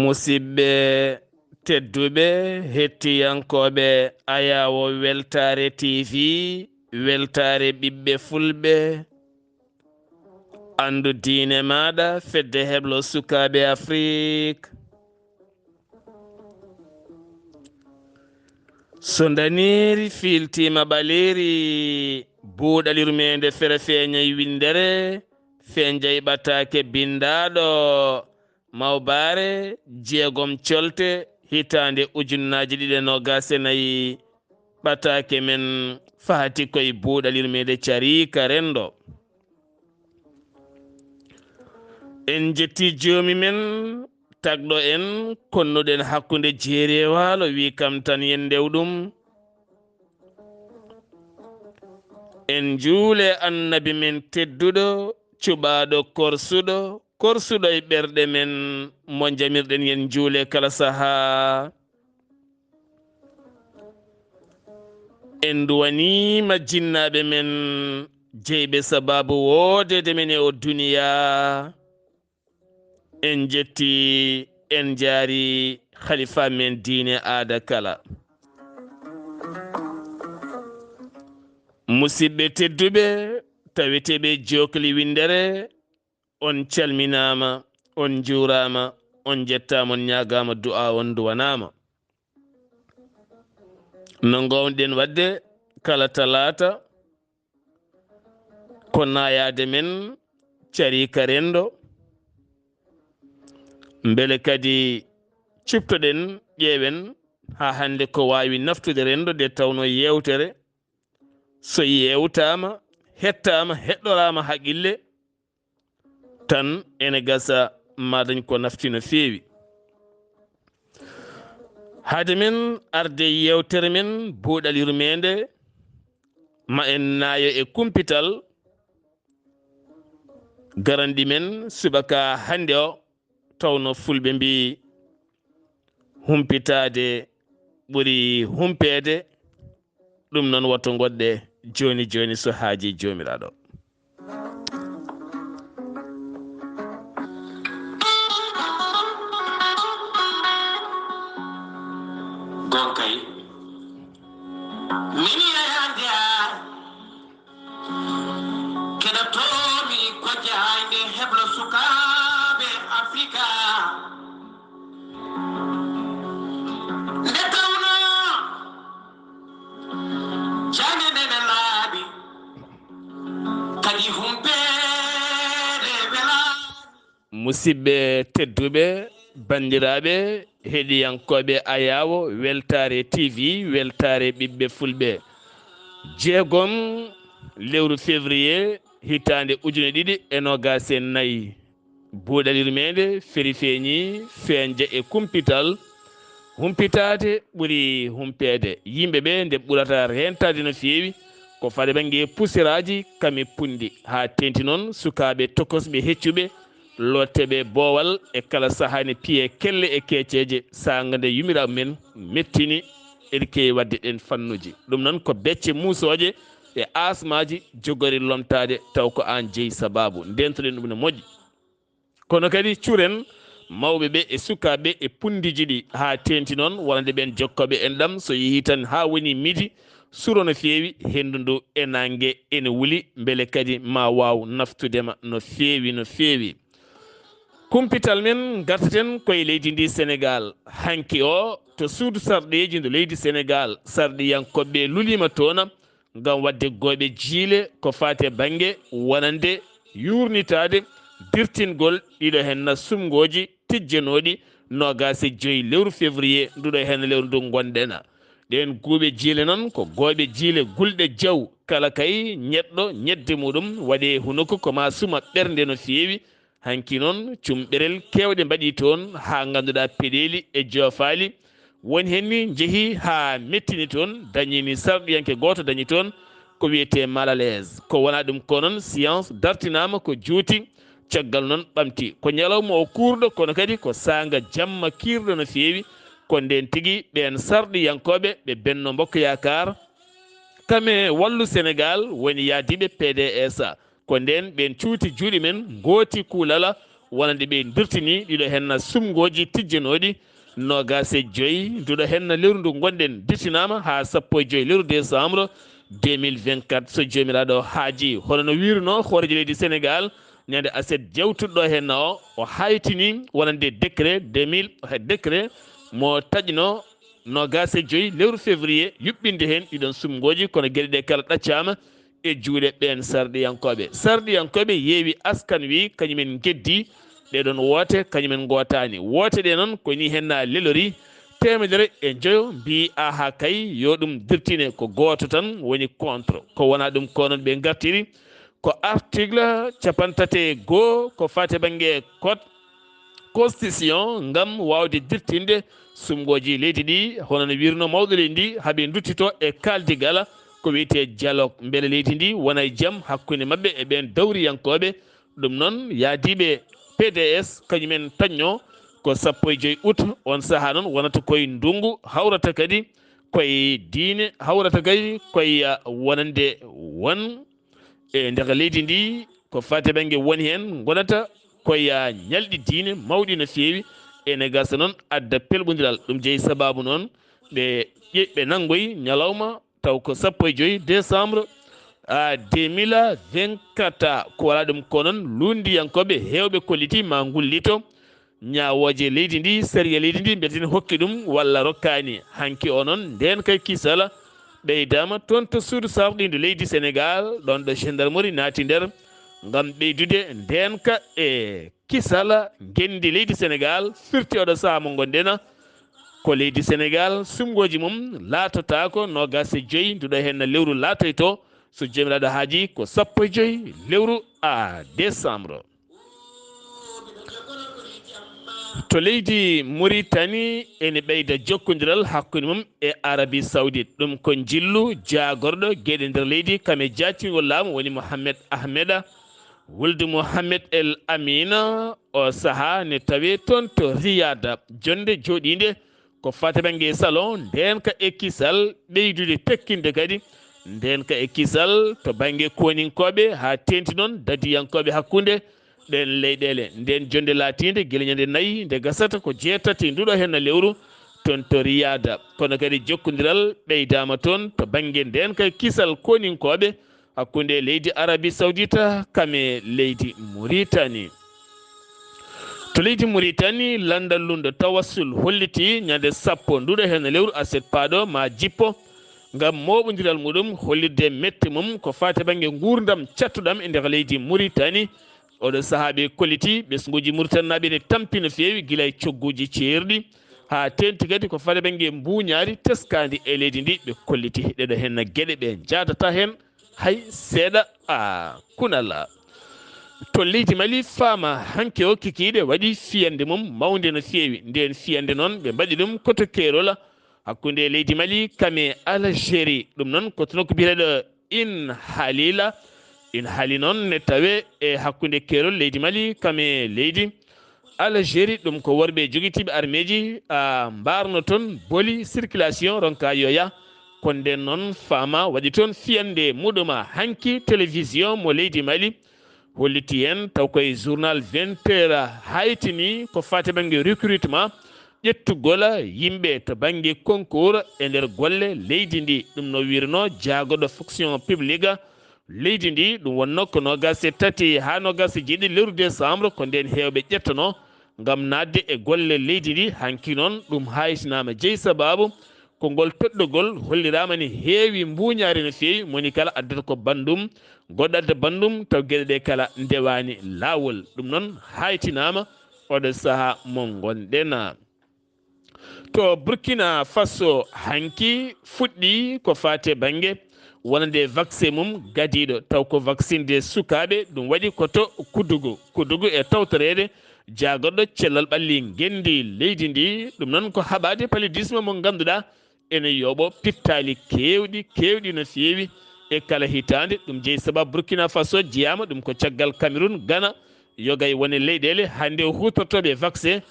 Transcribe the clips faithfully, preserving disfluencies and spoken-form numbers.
Musidɓe tedduɓe, hettiyankooɓe Ayaawo Weltaare T V, Weltaare ɓiɓɓe Fulɓe, anndu diine maaɗa, fedde heblo sukaaɓe Afrik. So ndaneeri fiiltiima ɓaleeri, buuɗal yurmeende fere feeñay winndere, feeñjay ɓataake binndaaɗo, Mawbaare jeegom colte hitaande ujunnaaji ɗiɗi e noogaas e nayi, ɓataake men fahati koye buuɗal yurmeende cariika renndo. En njetti joomi men, tagɗo en, konnuɗen hakkunde jeeri e waalo, wi kam tan yen ndew ɗum. En njuule annabi men tedduɗo, cuɓaaɗo korsuɗo, korsuɗo e ɓerɗe men, mo njamirɗen yen njuule kala sahaa. En nduwaniima jinnaaɓe men, jeyɓe sabaabu woodeede men e o duniyaa. En njetti, en njaari khalifa men diine aada kala. Musidɓe tedduɓe, taweteeɓe jookli winndere, on calminaama, on njuuraama, on njettaama, on ñaagaama du'aa, on nduwanaama. No ngoownoɗen waɗde kala talaata, ko naayaade men cariika renndo, mbele kadi ciftoɗen, ƴeewen haa hannde ko waawi naftude renndo nde tawnoo yeewtere so yeewtaama, heɗtaama, heɗɗoraama haqille, tan ene gasa maa dañ ko nafti no feewi. Hade men arde yeewtere men buuɗal yurmeende, ma en naayo e kumpital garanɗi men subaka hannde o, tawno fulɓe mbii, humpitaade ɓuri humpeede. Ɗum noon, woto ngoɗɗe jooni jooni so haajii Joomiraaɗo. Gonkay, min yayaande a keɗotoomi ko jahaynde heblo sukaaɓe Afrika. Nde tawnoo jande nde ne laaɓi, kadi humpeede welaani. Musidɓe tedduɓe, banndiraaɓe heɗiyankooɓe Ayaawo Weltaare T V, Weltaare ɓiɓɓe Fulɓe, jeegom lewru février hitaande ujune ɗiɗi e noogaas e nayi. Buuɗal yurmeende feri feeñi, feeñja e kumpital. Humpitaade ɓuri humpeede. Yimɓe ɓe nde ɓurata reentaade no feewi, ko fade bannge pusiraaji kame punndi, haa teenti noon sukaaɓe tokosɓe heccuɓe, looteeɓe boowal e kala sahaa ne piye kelle e keeceeje, saanga nde yumiraaɓe men mettini, eɗi keewi waɗde ɗeen fannuuji. Ɗum noon ko becce muusooje e asmaaji jogori lomtaade taw ko aan jeyi sabaabu. Ndeentoɗen ɗum no moƴƴi. Kono kadi curen mawɓe ɓe e sukaaɓe ɓe e punndiiji ɗi haa teenti noon, wonande ɓeen jokkooɓe enɗam, so yehii tan haa woni midi, suro no feewi, henndu ndu e naange ene wuli, mbele kadi ma waaw naftude ma no feewi, no feewi. Kumpital men, ngartaten koye leydi ndi Senegaal. Hanki o, to suudu sarɗiiji ndu leydi Senegaal, sarɗiyankooɓe luliima toon, ngam waɗde gooɓe jiile ko faati e bannge wonande yuurnitaade dirtingol ɗiɗo heen sumngooji tijjanooɗi noogaas e joy lewru février nduɗo heen lewru ndu ngonɗen. Ɗeen guuɓe jiile noon ko gooɓe jiile gulɗe jaw, kala kay ñeɗɗo ñedde muɗum waɗe hunuko ko ma suma ɓernde no feewi. Hanki noon, cumɓerel keewɗe mbaɗii toon, haa ngannduɗaa peɗeeli e joofaali. Won heen ni njehii haa mettini toon, dañii ni sarɗiyanke gooto dañi toon, ko wiyetee mal à l'aise. Ko wonaa ɗum ko noon, science dartinaama ko juuti, caggal noon ɓamti. Ko ñalawma o kuurɗo, kono kadi ko saanga jamma kiirɗo no feewi. Ko ndeen tigi ɓeen sarɗiyankooɓe ɓe Benno Mbokk Yaakaar, kame Wallu Senegaal, woni yahdiiɓe P D S. Ko ndeen ɓeen cuuti juuɗe men, ngooti kuulala, wonande ɓe dirtini ɗiɗo henna sumngooji tijjanooɗi noogaas e joyi. Nduɗo henna lewru ndu ngonɗen dirtinaama haa sappo e joyi lewru décembre deux mille vingt-quatre. So Joomiraaɗo haaji, hono no wiirunoo hooreejo leydi Senegaal ñande aset jawtuɗo henna o, o haytini wonande décret deux mille, décret mo taƴno noogaas e joyi lewru février, yuɓɓinde heen ɗiɗon sumngooji, kono geɗe ɗe kala ɗaccaama e juuɗe ɓeen sarɗiyankooɓe. Sarɗiyankooɓe yeewi askan wi kañumen njeddi ɗee ɗoon woote, kañumen ngootaani. Woote ɗe noon ko ni henna lelori, teemedere e njoyo mbii aha kay yo ɗum dirtine ko gooto tan woni contre. Ko wonaa ɗum ko noon ɓe ngartiri. Ko article cappanɗe tati e goo ko faati bannge code constitution ngam waawde dirtinde sumngooji leydi ndi, hono no wiirno mawɗo leydi ndi, haa ɓe nduttito e kaaldigal ko wiyetee dialogue, mbele leydi ndi wona e jam hakkunde maɓɓe e ɓeen dawriyankooɓe. Ɗum noon, yaadiiɓe P D S kañumen taƴno ko sappo e joyi août, oon sahaa noon wonata koye ndunngu, hawrata kadi koye diine, hawrata kadi koye, ah, wonande won e nder leydi ndi, ko faati bannge woni heen ngonata koye, ah, ñalɗi diine mawɗi no feewi. Ene gasa noon adda pelɓondiral. Ɗum jeyi sabaabu noon ɓe ƴe-, ɓe nanngoyi ñalawma taw ko sappo e joyi décembre, ah, deux mille vingt-quatre. Ko wala ɗum ko noon lunndiyankooɓe heewɓe kolliti ma ngullito ñaawooje leydi ndi, sariya leydi ndi, mbele ene hokki ɗum walla rokkaani. Hanki o noon, ndeen kay kisal ɓeydaama toon to suudu sarɗiindu leydi Senegaal, ɗoon ɗo gendarmerie naati nder, ngam ɓeydude ndeenka e kisal ngenndi leydi Senegaal, firti oɗo sahaa mo ngonɗen, ko leydi Senegaal, sumngooji mum laatotaako noogaas e joyi, nduɗo heen lewru laatoyto, so Joomiraaɗo haaji, ko sappo e joyi lewru a décembre. To leydi Muritani, ene ɓeyda jokkondiral hakkunde mum e Arabie Saoudite. Ɗum ko njillu jaagorɗo geɗe nder leydi, kam e jaacingol laamu woni Mohamed Ahmeda, wulde Mohamed El Amina. O sahaa ne tawee toon to Riyad. Jonnde jooɗiinde ko faati bannge salon, ndeenka e kisal, ɓeydude tekkinde kadi ndeenka e kisal to bannge kooninkooɓe, haa teeŋti noon dadiyankooɓe hakkunde ɗeen leyɗeele. Ndeen jonnde laatiinde gila ñande nayi nde gasata ko jeetati nduɗo heen lewru toon to Riyad. Kono kadi jokkondiral ɓeydaama toon to bannge ndeenka e kisal kooninkooɓe hakkunde leydi Arabie Saoudite kam e leydi Mauritanie. To leydi Mauritanie, lanndal lunndo Tawassul holliti ñande sappo nduɗo heen lewru aset paaɗo ma jippo ngam mooɓondiral muɗum hollitde mette mum ko faati bannge nguurndam cattuɗam e nder leydi Mauritanie. Oɗo sahaa ɓe kolliti ɓesnguuji Mauritanie naaɓe ne tampi no feewi gila e cogguuji ceerɗi haa teeŋti kadi ko faati bannge mbuuñaari teskaandi e leydi ndi. Ɓe kolliti ɗeɗo heen geɗe ɓe njaadata heen hay seeɗa. A kunala to leydi Mali, faama hanke o kikiiɗe waɗi fiyande mum mawnde no feewi. Ndeen fiyande noon ɓe mbaɗi ɗum koto keerol hakkunde leydi Mali kam e Algérie. Ɗum noon ko to nokku biyeteeɗo In Halila. In Hali noon ne tawe e hakkunde keerol leydi Mali kam e leydi Algérie. Ɗum ko worɓe jogitiiɓe armeeji, a, mbaarno toon boli circulation ronka yoya. Ko ndeen noon faama waɗi toon fiyande muɗuma hanki télévision mo leydi Mali holliti heen taw koye journal vingt heures haytini ko faati bannge recrutement, ƴettugol yimɓe to bannge concours e nder golle leydi ndi. Ɗum no wiirno jaagorɗo fonction publique leydi ndi, ɗum wonno ko noogaas e tati haa noogaas e jeeɗiɗi lewru décembre, ko ndeen heewɓe ƴettono ngam naatde e golle leydi ndi. Hanki noon ɗum haytinaama jeyi sabaabu ko ngol toɗɗogol holliraama ne heewi mbuuñaare no feewi, moni kala addata ko banndum, goɗɗo adda banndum, taw geɗe ɗe kala ndewaani laawol. Ɗum noon haytinaama oɗo sahaa mo ngonɗen. To Burkina Faso, hanki fuɗɗi ko faati e bannge wonande vaccin mum gadiiɗo, taw ko vaccin de sukaaɓe, ɗum waɗi ko to Kudugu. Kudugu e tawtoreede jaagorɗo cellal ɓalli ngenndi leydi ndi. Ɗum noon ko haɓaade paludisme mo ngannduɗaa ene yooɓo pittaali keewɗi, keewɗi no feewi e kala hitaande. Ɗum jeyi sababu Burkina Faso jeyaama, ɗum ko caggal Cameroun, Ghana, yoga e wone leyɗeele hannde o huutortooɓe vaccin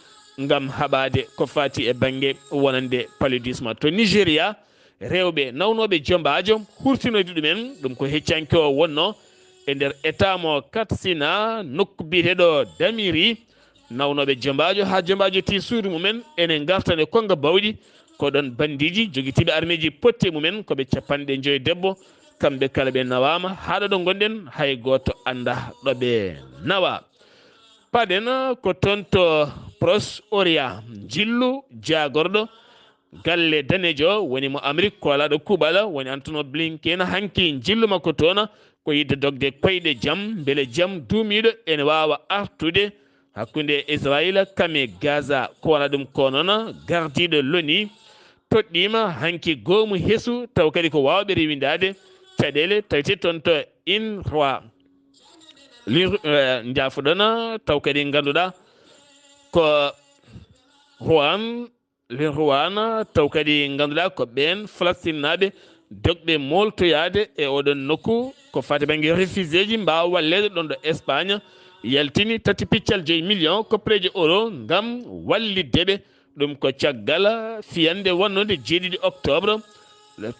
ngam haɓaade ko faati e bannge wonande paludisme. To Nigeria, rewɓe nawnooɓe jombaajo hurtinoyde ɗumen, ɗum ko heccanke o wonno e nder état mo Katsina, nokku biyeteeɗo Damiri, Nawnooɓe jombaajo haa jombaajo tii suudu mumen ene ngarta nde konnga bawɗi. Ko ɗoon banndiiji jogitiiɓe armeeji potti e mumen ko ɓe capanɗe njoyo debbo. Kamɓe kala ɓe nawaama haa ɗo ɗo ngonɗen hay gooto anndaa ɗo ɓe nawaa. Paɗen ko toon to Proche Orient, njillu jaagorɗo galle daneejo woni mo Amérique koolaaɗo kuuɓal woni Antonio Blinken. Hanki njillu makko toon ko yiɗde dogde koyɗe jam, mbele jam duumiiɗo ene waawa artude hakkunde Israayiila kame Gaza. Ko wona ɗum ko noon gardiiɗo loni toɗɗiima hanki goomu hesu taw kadi ko waawɓe rewindaade caɗeele tawetee toon to Unrwa. Lir-, eh, njaafoɗon, taw kadi ngannduɗaa ko Juan Lerwana, taw kadi ngannduɗaa ko ɓeen Falastinnaaɓe dogɓe mooltoyaade e oɗon nokku, ko faati bannge refugeeji mbaawa walleede ɗoon ɗo Espagne, yaltini tati piccal joyi million koppareeji euro ngam wallitde ɓe. Ɗum ko caggal fiyannde wonnode jeeɗiɗi octobre.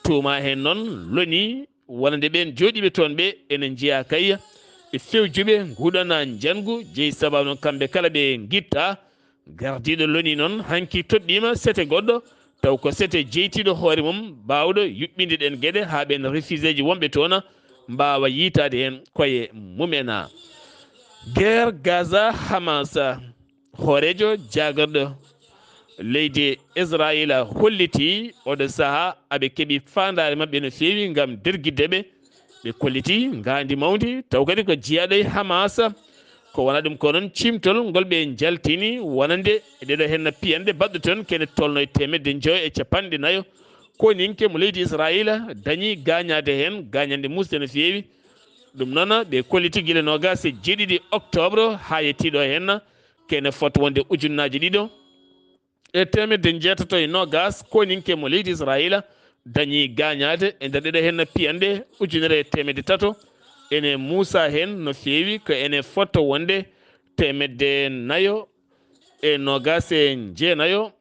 Tuuma heen noon loni wonande ɓeen jooɗiiɓe toon ɓe ene njeyaa kay e fewjuɓe nguɗana njanngu, jeyi sababu noon kamɓe kala ɓe ngitta. Gardiiɗo loni noon hanki toɗɗiima sete goɗɗo, taw ko sete jeytiiɗo hoore mum, baawɗo yuɓɓinde ɗeen geɗe haa ɓeen refugeeji wonɓe toon mbaawa yiytaade heen koye mumen. Guerre Gaza Hamas, hooreejo jaagorɗo leydi Israayiila hollitii oɗo sahaa aɓe keɓi faandaare maɓɓe no feewi ngam dergidde ɓe. Ɓe kolliti ngaandi mawndi, taw kadi ko jeyaaɗo e Hamas. Ko wona ɗum ko noon ciimtol ngol ɓe njaltini wonande e ɗeɗo henna piyanɗe baɗɗo toon kene tolno e teemedde njoyo e capanɗe nayo. Koninke mo leydi Israayiila dañi gaañaade heen, gaañannde musde no feewi. Ɗum noon ɓe kolliti gila noogaas e jeeɗiɗi octobre haa yettiiɗo henna kene fot wonde ujunnaaji ɗiɗo e teemedde njeetato e noogaas. Koninke mo leydi Israayiila dañi gaañaade e nder ɗeɗo henna piyanɗe ujunere e teemedde tato. Ene muusa heen no feewi ko ene fotto wonde teemedde nayo e noogaas e jeenayo.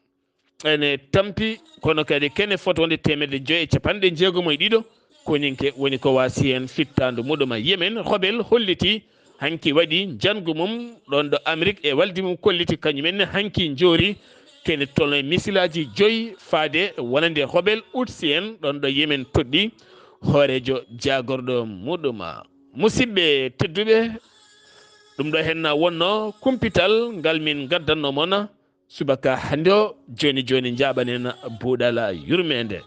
Ene tampi, kono kadi kene fotto wonde teemedde joyo e capanɗe jeegom e ɗiɗo. Koninke woni ko waasi heen fittaandu muɗum. Yemen, Hobel holliti hanki waɗi njanngu mum ɗoon ɗo Amerik e waldi mum kolliti kañum en ne hanki njoori kene tolno e misilaaji joyi faade wonande Hobel Hutsi en ɗoon ɗo Yemen toɗɗi hooreejo jaagorɗo muɗum. Musidɓe tedduɓe, ɗum ɗo henna wonno kumpital ngal min ngaddanno mon. Subaka hannde o, jooni jooni njaaɓanen buuɗal yurmeende.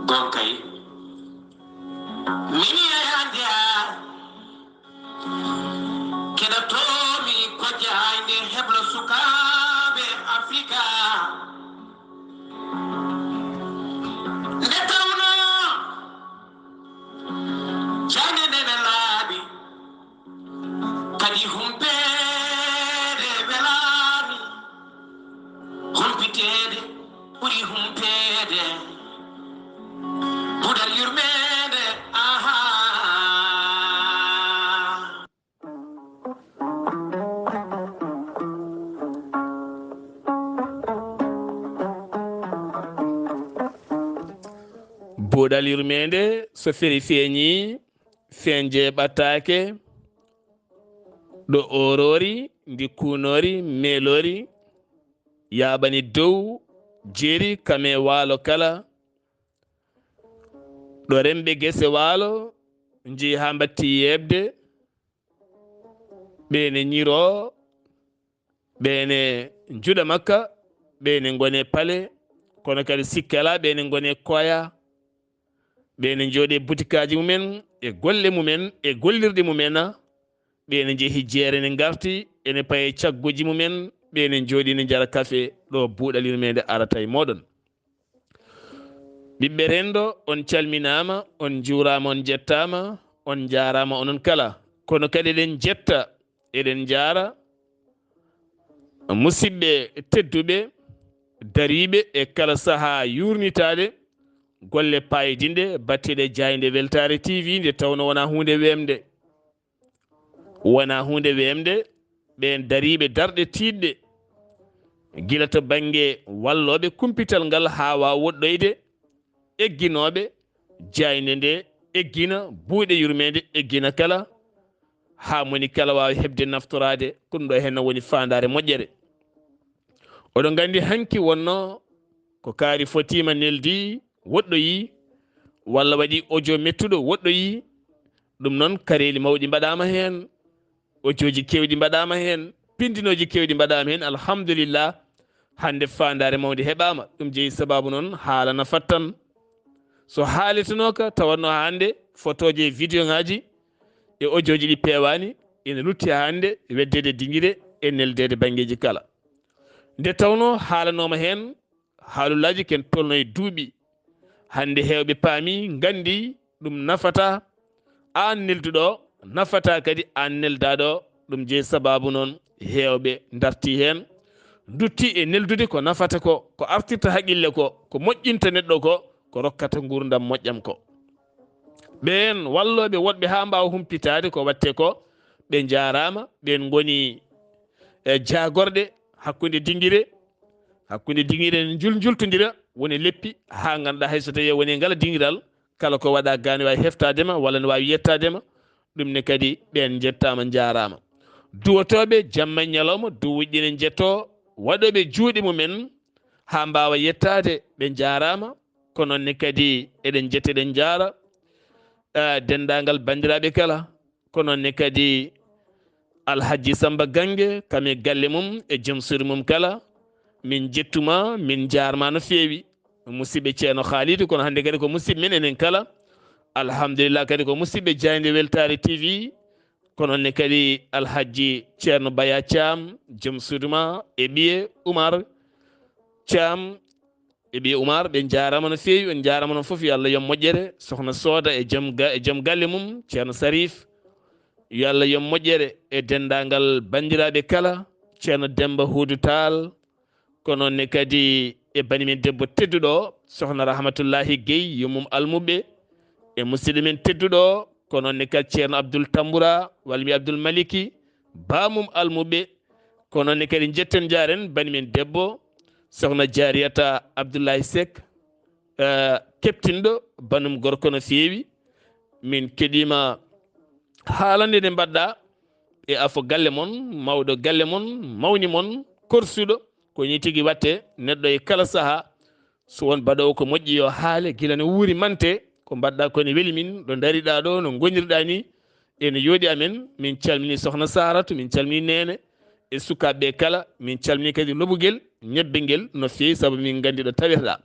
Gonkay. Min yahi hannde a keɗotoomi ko jahaynde heblo sukaaɓe Afrika. Nde tawnoo jahaynde nde ne laaɓi. Kadi humpeede welaani, humpiteede ɓuri humpeede. Buuɗal yurmeende, ahaa. Buuɗal yurmeende, so feri feeñi, feeñje ɓattaake, ɗo oorori, ndi kuunori, meelori, yaaɓani dow, jeeri kame waalo kala, ɗo remɓe gese waalo njehi haa mbatti yeeɓde, ɓe ne ñiro, ɓe ne njuɗa makka, ɓe ne ngone pale, kono kadi sikke alaa, ɓe ne ngone koya, ɓe ne njooɗi e butikaaji mumen, e golle mumen, e gollirɗe mumen, ɓe ne njehi jeere ne ngarti, ene paye cagguji mumen, ɓe ne njooɗi ne njara kafe ɗo buuɗal yurmeende arata e mooɗon. Ɓiɓɓe renndo, on calminaama, on njuuraama, on njettaama, on njaaraama onon kala. Kono kadi eɗen njetta, eɗen njaara musidɓe tedduɓe, dariiɓe e kala sahaa yuurnitaade golle paayidinɗe batteɗe jaaynde Weltaare T V, nde tawnoo wonaa huunde weemde. Wonaa huunde weemde, ɓeen dariiɓe darɗe tiiɗɗe, gila to bannge wallooɓe kumpital ngal haa waawa woɗɗoyde, egginooɓe jaaynde nde, eggina buuɗe yurmeende, eggina kala haa moni kala waawi heɓde naftoraade. Ko ɗum ɗo heen woni faandaare moƴƴere. Oɗon nganndi hanki wonno ko kaari fotiima neldi woɗɗoyi, walla waɗi audio mettuɗo woɗɗoyi. Ɗum noon kareeli mawɗi mbaɗaama heen, audioji keewɗi mbaɗaama heen, pindinooji keewɗi mbaɗaama heen. Alhamdulillah, hannde faandaare mawnde heɓaama. Ɗum jeyi sabaabu noon haala na fattan. So haaletenooka tawatno hannde fotooji e vidéo ŋaaji e audioji ɗi peewaani, ina lutti hannde weddeede dingire e neldeede banngeeji kala. Nde tawnoo haalanooma heen haalulaaji ken tolno e duuɓi. Hannde heewɓe paami, nganndi ɗum nafata aan nelduɗo, nafata kadi aan neldaaɗo. Ɗum jeyi sabaabu noon heewɓe ndarti heen, ndutti e neldude ko nafata ko, ko artirta haqqille ko, ko moƴƴinta neɗɗo ko, ko rokkata nguurndam moƴƴam ko. Ɓeen wallooɓe woɗɓe haa mbaawa humpitaade ko waɗte ko, ɓe njaaraama. Ɓeen ngoni e jaagorɗe hakkunde dingire, hakkunde dingire ne njul-, njultondira, woni leppi, haa ngannduɗaa hay so tawii woni ngala dingiral, kala ko waɗa gaa ne waawi heftaade ma walla ne waawi yettaade ma. Ɗum ne kadi ɓeen njettaama, njaaraama. Duwotooɓe jamma e ñalawma, duwuuji ɗi ne njettoo, waɗooɓe juuɗe mumen haa mbaawa yettaade, ɓe njaaraama. Ko noon ne kadi eɗen njetta, eɗen njaara, eh, denndaangal banndiraaɓe kala. Ko noon ne kadi Alhaji Samba Gange, kam e galle mum e joom suudu mum kala. Min njettuma, min njaarma no feewi. Musidɓe Ceerno Khalidou, kono hannde kadi ko musidɓe men enen kala. Alhamdulillah, kadi ko musidɓe jaaynde Weltaare T V. Ko noon ne kadi Alhaji Ceerno Baya Thiam, joom suudu ma e ɓiye Oumar Thiam, e ɓiye Oumar, ɓe njaarama no feewi, on njaarama noon fof, yo Allah yoɓ moƴƴere. Sohna Sooda e joom ga-, e joom galle mum, Ceerno Sarif, yo Allah yoɓ moƴƴere e denndaangal banndiraaɓe kala, Ceerno Demmba Huudu Taal, ko noon ne kadi e bani men debbo tedduɗo, Sohna Rahmatullahi Guèye, yummum almuɓɓe, e musidɗo men tedduɗo, ko noon ne kadi Ceerno Abdoul Tamboura, walla mi Abdoul Maliki, baamum almuɓɓe, ko noon ne kadi njetten njaaren bani men debbo, Sohna Jariyata Abdoulaye Seck, eh, keptinɗo banum gorko no feewi. Min keɗiima haalande nde mbaɗɗa e afo galle mon, mawɗo galle mon, mawni mon, korsuɗo, ko nii tigi watte neɗɗo e kala saha. So won baɗoowo ko moƴƴi yo haale gila no wuuri mante, ko mbaɗɗa ko ne weli min, ɗo ndariɗa ɗo, no ngonirɗa ni, ene yooɗi amen. Min calmini Sohna Saratu, min calmini Neene e sukaaɓe ɓe kala, min calmini kadi lobugel, ñebbe ngel no feewi, sabu min nganndi ɗo taweteɗa.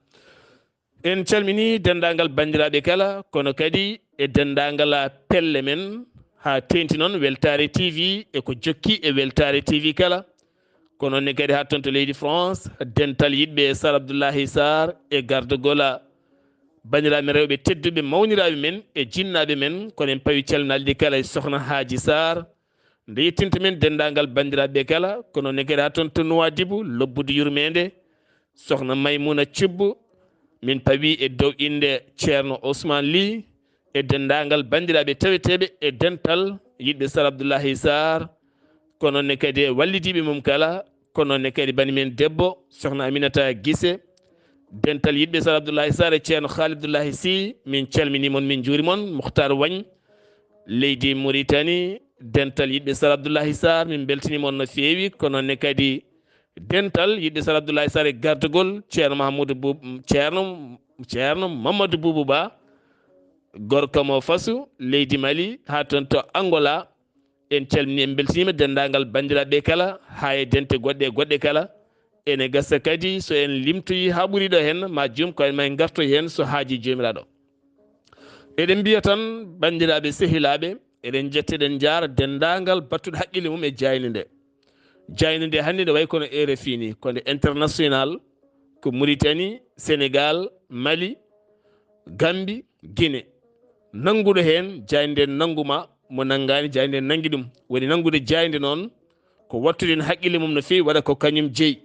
En calmini denndaangal banndiraaɓe kala, kono kadi e denndaangal pelle men, haa teeŋti noon Weltaare T V e ko jokki e Weltaare T V kala. Ko noon ne kadi haa toon to leydi France, dental yiɗɓe Sar Abdoulahi Sarr e gardagol banndiraaɓe men rewɓe tedduɓe, mawniraaɓe men e jinnaaɓe men, kono en pawi calminaaɗi kala e Sohna Haaji Sarr. Nde yettinta men denndaangal banndiraaɓe kala, ko noon ne kadi haa toon to Nouadhibou, lobbudu yurmeende, Sohna Maymuna Cubbu, min pawi e dow innde Ceerno Ousmane Ly, e denndaangal banndiraaɓe taweteeɓe e dental yiɗɓe Sar Abdoulahi Sarr, ko noon ne kadi e wallidiiɓe mum kala, ko noon ne kadi bani men debbo, Sohna Aminata Gise, dental yiɗɓe Sar Abdoulahi Sarr e Ceerno Khalid Abdoulahi Sy, min calminii mon, min njuuri mon, Mukhtar Wagne, leydi Mauritanie, dental yiɗɓe Sar Abdoulahi Sarr, min mbeltanii mon no feewi, ko noon ne kadi dental yiɗɓe Sar Abdoulahi Sarr e gardagol Ceerno Mahamoudou Boub-, Ceerno, Ceerno Mamadou Boubou Ba, gorko mo Fasu, leydi Mali, haa toon to Angola. En calminii, en mbeltiniima denndaangal banndiraaɓe kala, haa e dente goɗɗe e goɗɗe kala. Ene gasa kadi, so en limtoyi haa ɓuri ɗo heen, ma juum ko en ma en ngartoy heen so haaji Joomiraaɗo. Eɗen mbiya tan, banndiraaɓe sehilaaɓe, eɗen njetta, eɗen njaara denndaangal battuɗo haqqille mum e jaaynde nde. Jaaynde nde hannde nde wayi kono R F I ni, ko nde international, ko Mauritanie, Sénégal, Mali, Gambie, Guinée. Nannguɗo heen, jaaynde nde nanngu ma, mo nanngaani, jaaynde nde nanngi ɗum. Woni nanngude jaaynde noon, ko wattude heen haqqille mum no feewi, waɗa ko kañum jeyi.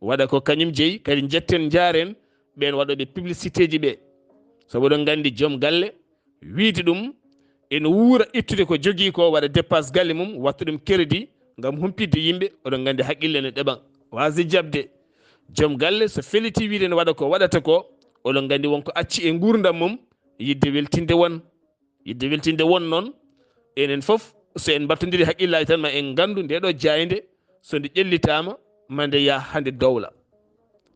Waɗa ko kañum jeyi, kadi njetten njaaren ɓeen waɗooɓe publicité ji ɓe. Sabu oɗon nganndi joom galle, wiyde ɗum ene wuura, ittude ko jogii ko, waɗa dépasse galle mum, watta ɗum crédit ngam humpitde yimɓe. Oɗon nganndi haqqille ne ɗeɓa, waasde jaɓde. Joom galle so felliti wiyde ne waɗa ko waɗata ko, oɗon nganndi won ko acci e nguurndam mum, yiɗde weltinde won. Yiɗde weltinde won noon, enen fof So en mbattondiri haqqillaaji tan, ma en nganndu nde ɗo jaaynde, so nde ƴellitaama, ma nde yaha hande dowla.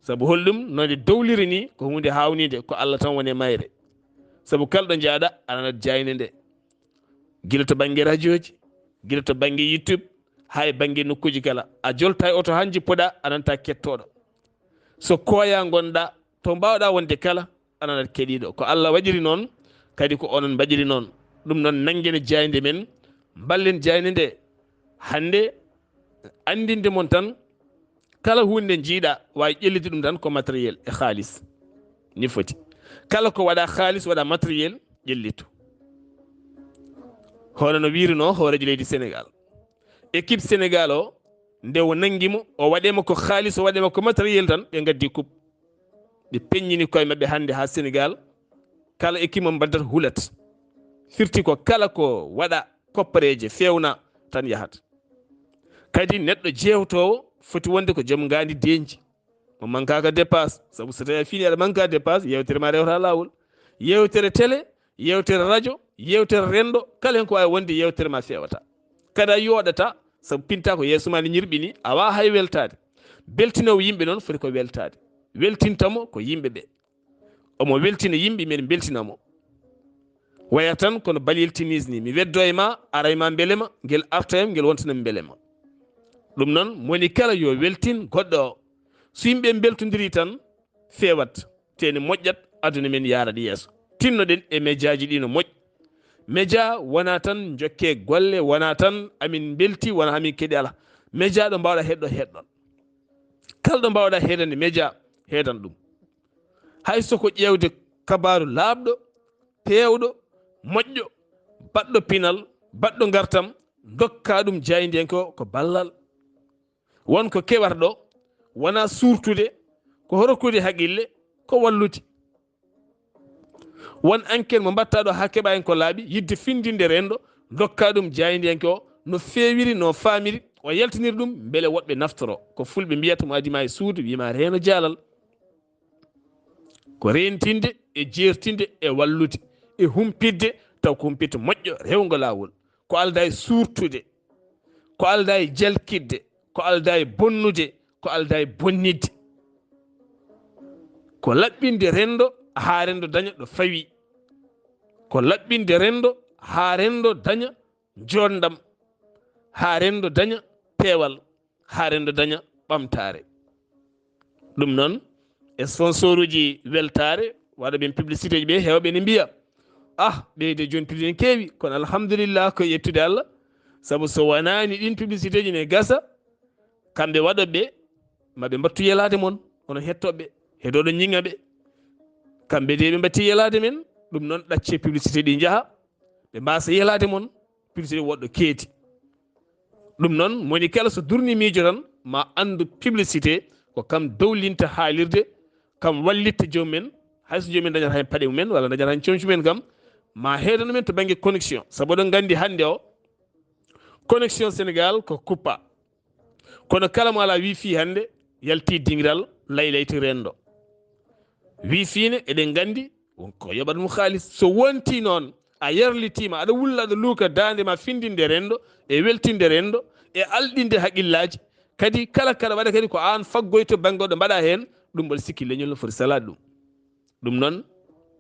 Sabu holɗum? No nde dowliri ni, ko huunde haawnide, ko Allah tan woni e mayre. Sabu kala ɗo njaaɗa, a nanat jaaynde nde. Gila to bannge rajooji, gila to bannge YouTube, haa e bannge nokkuuji kala. A jolta e oto haa njippoɗa, a nanta kettooɗo. So koya ngonɗa, to mbaawɗa wonde kala, a nanat keɗiiɗo. Ko Allah waɗiri noon, kadi ko onon mbaɗiri noon. Ɗum noon, nanngen jaaynde men, mballen jaaynde nde. Hannde, anndinde mon tan, kala huunde nde njiiɗa, waawi ƴellitde ɗum tan ko matériel e haalis. Ni foti. Kala ko waɗa haalis, waɗa matériel, ƴellitu. Hono no wiirunoo hooreejo leydi Senegaal. Équipe Senegaal o, nde o nanngi mo, o waɗe mo ko haalis, o waɗe mo ko matériel tan, ɓe ngaddi coupe. Ɓe peññini koye maɓɓe hannde haa Senegaal, kala équipe mo mbaddata hulat. Firti ko kala ko waɗa koppareeje, fewna tan yahat. Kadi neɗɗo jeewtoowo foti wonde ko joom ngaandi denji. Mo mankaaka dépasse, sabu so tawi a fiini aɗa manka dépasse, yewtere ma rewata laawol. Yewtere télé, yewtere radio, yewtere renndo, kala hen ko waawi wonde yewtere ma fewata. Kadi a yooɗata, sabu pinta ko yeeso ma ne ñirɓini, a waawa hay weltaade. Beltinoowo yimɓe noon foti ko weltaade. Weltinta mo ko yimɓe ɓe. Omo weltina yimɓe, men beltina mo. Waya tan kono baliyel tennis ni, mi weddo e ma, ara e ma mbelema, ngel arta e am, ngel wontanam mbelema. Ɗum noon, moni kala yo weltin goɗɗo o. So yimɓe mbeltondiri tan, fewat, te ne moƴƴat, aduna men yaarat yeeso. Tinnoɗen e mejaaji ɗi no moƴƴi. Meja wona tan jokke golle, wona tan amin mbelti, wona amin keɗi, ala. Meja ɗo mbawɗa heɗɗo, heɗɗon. Kala ɗo mbawɗa heedande meja, heedan ɗum. Hay so ko ƴeewde kabaaru laaɓɗo, peewɗo, moƴƴo, baɗɗo pinal, baɗɗo ngartam, ndokka ɗum jaayndiyanke o ko ballal. Won ko kewata ɗo, wona suurtude, ko rokkude haqqille, ko wallude. Won enquête mo mbatta ɗo haa keɓa hen ko laaɓi, yidde findinde renndo, ndokka ɗum jaayndiyanke o, no feewiri, no faamiri, o yaltiniri ɗum, mbele woɗɓe naftoro. Ko fulɓe mbiyata mo adii ma e suudu, wiima reeno jaalal. Ko reentinde e jeertinde e wallude e humpitde, taw ko humpito moƴƴo, rewngo laawol. Ko aldaa e suurtude, ko aldaa e jalkitde, ko aldaa e bonnude, ko aldaa e bonnitde. Ko laɓɓinde renndo haa renndo daña ɗo fawi. Ko laɓɓinde renndo haa renndo daña njoonndam, haa renndo daña peewal, haa renndo daña ɓamtaare. Ɗum noon, e sponsor uji weltaare, waɗa ɓen publicité ji ɓe, heewɓe ne mbiya, ah, ɓeyde jooni publicité ne keewi, kono alhamdulillah, ko yettude Allah, sabu so wonaani ɗin publicité ji ne gasa, kamɓe waɗoɓe ɓe, ma ɓe mbattu yelaade mon, onon hettooɓe, heɗoɗo ñiŋa ɓe. Kamɓe de ɓe mbatti yelaade men, ɗum noon ɗacce publicité ɗi njaha, ɓe mbasa yelaade mon, publicité woɗɗo keedi. Ɗum noon, moni kala so durni miijo tan, ma anndu publicité ko kam dowlinta haalirde, kam wallitta joom men, hay so joom men dañata hen paɗe mumen, walla dañata hen comci mumen kam, ma heedanu men to bannge connexion. Sabu oɗon nganndi hannde o, connexion Sénégal ko kuppa. Kono kala mo alaa wifi hannde, yalti dingiral laylayti renndo. Wifi ne, eɗen nganndi, won ko yoɓat ɗum haalis. So wonti noon, a yarlitiima, aɗa wulla, aɗa luuka daande ma findinde renndo, e weltinde renndo, e alɗinde haqqillaaji. Kadi kala, kala waɗa kadi ko aan faggoyto bannge o ɗo mbaɗa heen, ɗum mboɗo sikki leñol no foti salaade ɗum. Ɗum noon,